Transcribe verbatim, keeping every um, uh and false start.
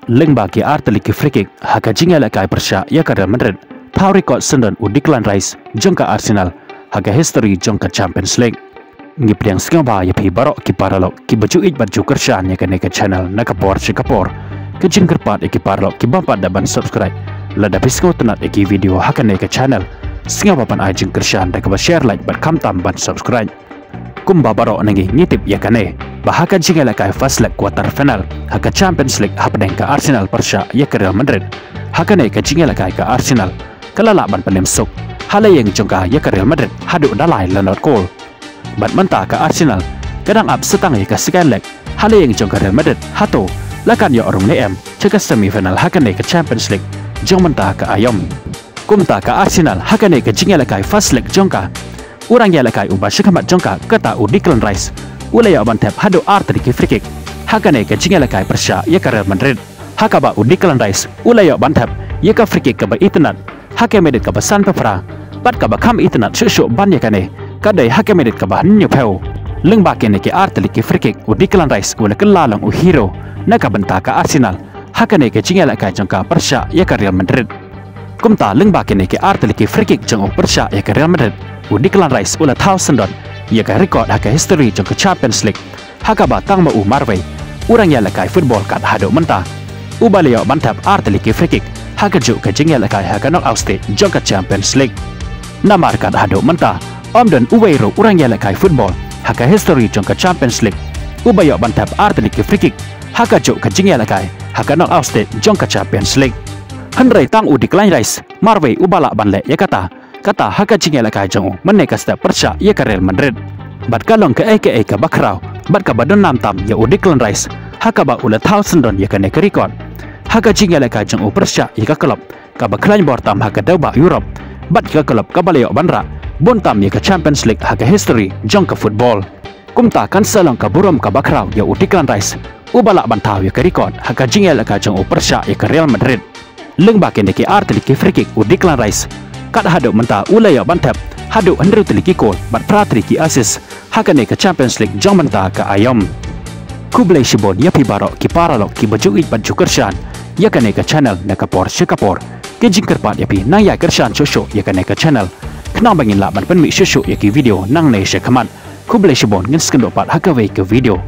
Lyngba ki artylli ki free kick ha ka jingïalehkai pyrshah ïa ka Real Madrid, thaw record syndon u Declan Rice jong ka Arsenal ha ka history jong ka Champions League. Ngi pdiang sngewbha ïa phi baroh ki paralok kiba ju ïeit bad ju kyrshan ïa kane ka channel na ka por sha ka por. Ka jingkyrpad ïa ki paralok ki bym pat dep ban subscribe, lada phi sngewtynnat ïa ki video ha kane ka channel, sngewbha ban ai jingkyrshan da kaba share, like bad khamtam ban subscribe. Kumba baroh na ngi ngi tip ïa kane, ba ha ka jingïalehkai first leg quarter final ha ka Champions League hapdeng ka Arsenal pyrshah ïa ka Real Madrid, ha kane ka jingïalehkai ka Arsenal ka la lah ban pynim suk ha la ïing jong ka ïa ka Real Madrid haduh da lai la nod kol. Bad mynta ka Arsenal ka dang ap sa tang ïa ka second leg ha la ïing jong ka Real Madrid, hato la kan ïoh rung ne em sha ka semi final ha kane ka Champions League jong mynta ka aïom. Kumta ka Arsenal ha kane ka jingïalehkai first leg jong ka, u rangïalehkai uba sha khmat jong ka, kata u Declan Rice, u la ïoh ban thep haduh ar tylli ki free kick ha kane ka jingïalehkai pyrshah ïa ka Real Madrid, ha kaba u Declan Rice u la ïoh ban thep ïa ka free kick kaba itynnad ha ka minit kaba sanphew phra, bad kaba kham itynnad shuh shuh ban ïa kane ka dei ha ka minit kaba hynñiewphew. Lyngba kine ki ar tylli ki free kick, u Declan Rice u la kylla long u hero na ka bynta ka Arsenal ha kane ka jingïalehkai jong ka pyrshah ïa ka Real Madrid. Kumta lyngba kine ki ar tylli ki free kick jong u pyrshah ïa ka Real Madrid, u Declan Rice u la thaw syndon ïa ka record ha ka history jong ka Champions League, ha kaba tang ma u marwei u rangïalehkai football kat haduh mynta uba la ïoh ban thep ar tylli ki free kick ha kajuh ka jingïalehkai ha ka knockout stage jong ka Champions League. Namar kat haduh mynta ym don uwei ruh u rangïalehkai football ha ka history jong ka Champions League uba ïoh ban thep ar tylli ki free kick ha kajuh ka jingïalehkai ha ka knockout stage jong ka Champions League. Hynrei tang u Declan Rice marwei uba lah ban leh ïa kata, kata ha ka jingïalehkai jong u mynne ka step pyrshah ïa ka Real Madrid. Bad ka long kaei kaei kaba khraw bad kaba don nam tam ïa u Declan Rice, ha kaba u la thaw syndon ïa kane ka record ha ka jingïalehkai jong u pyrshah ïa ka club kaba khlaiñ bor tam ha ka dewbah Europe, bad ïa ka club kaba la ïoh ban rah bun tam ïa ka Champions League ha ka history jong ka football. Kumta kan sa long ka burom kaba khraw ïa u Declan Rice uba lah ban thaw ïa ka record ha ka jingïalehkai jong u pyrshah ïa ka Real Madrid. Lyngba kine ki ar tylli ki free kick, u Declan Rice kat haduh mynta u la ïoh ban thep haduh hynriew tylli ki goal bad phra tylli ki assist ha kane ka Champions League jong mynta ka aïom. Khublei shibun ïa phi baroh ki paralok kiba ju ïeit bad ju kyrshan ïa kane ka channel na ka por sha ka por. Ka jingkyrpad ïa phi nang ïa kyrshan shuh shuh ïa kane ka channel, khnang ba ngin lah ban pynmih shuh shuh ïa ki video nangne sha khmat. Khublei shibun, ngin sa ïakynduh pat ha kawei ka video.